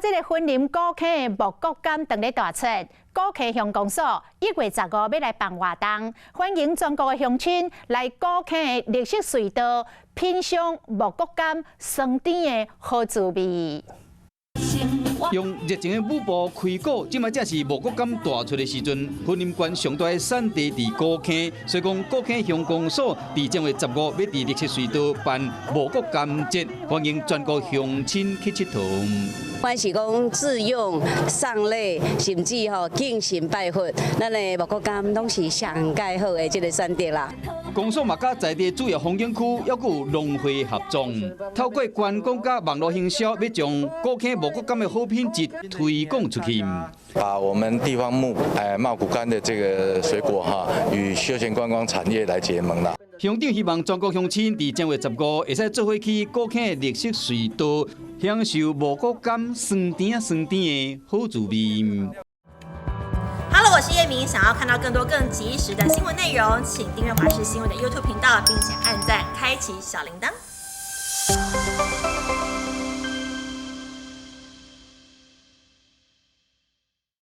這个雲林古坑的五穀柑當咧大出，古坑鄉公所1月15欲來辦活動，歡迎全國的鄉親來古坑的綠色隧道品嚐五穀柑酸甜的好滋味。用熱情的舞步開鼓，這擺正是五穀柑大出的時陣。雲林縣上大的產地佇古坑，所以講古坑鄉公所佇正月十五欲佇綠色隧道辦五穀柑節，歡迎全國鄉親去𨑨迌。凡是講自用、送禮，甚至吼敬神拜佛，咱的五穀柑攏是上蓋好的這个選擇啦。公所嘛佮在地主要風景區，猶閣有農會合作，透過觀光佮網路行銷，欲將古坑五穀柑的好品質推廣出去。把我們地方木茂谷柑的這個水果哈，與休閒觀光產業來結盟啦。鄉長希望全國鄉親佇正月十五會使做伙去古坑的綠色隧道，享受五穀柑酸甜酸甜的好滋味。 Hello，我是葉明，想要看到更多更及時的新聞內容，請訂閱華視新聞的 YouTube 頻道，並且按讚，開啟小鈴鐺。